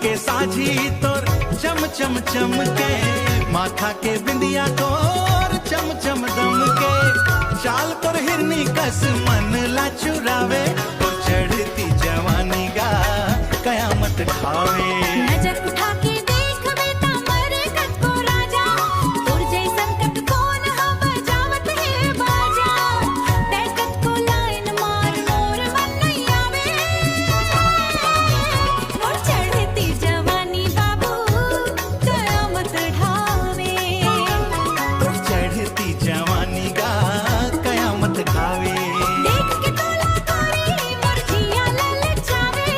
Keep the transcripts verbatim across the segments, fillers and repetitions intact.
के साझी तोर चम चम चमके, माथा के बिंदिया तोर चम चम दमके, चाल तोर हिरनी कस मन ला चुरावे, तोर चढ़ती जवानी गा कयामत ढावे। नजर उठा के देखबे त मरे कतको राजा, तोर जैसन कतको न ह बजावत हे बाजा। तै कतको लाइन मार मोर मन नइ आवे। मोर चढ़ती जवानी बाबू कयामत ढावे। तोर चढ़ती जवानी गा कयामत ढावे। देख के तोला गोरी मोर जिया ललचावे।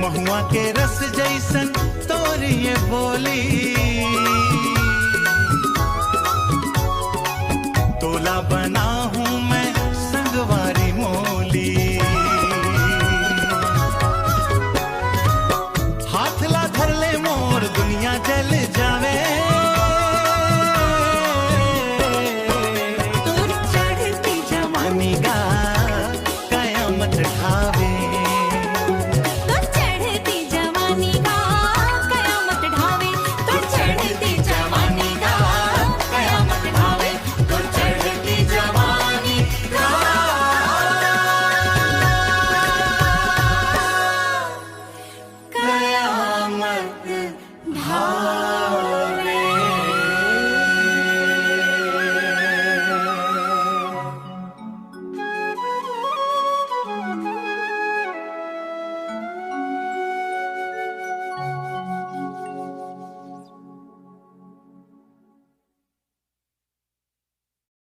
महुआ के रस जैसन तोर ये बोली, तोला बना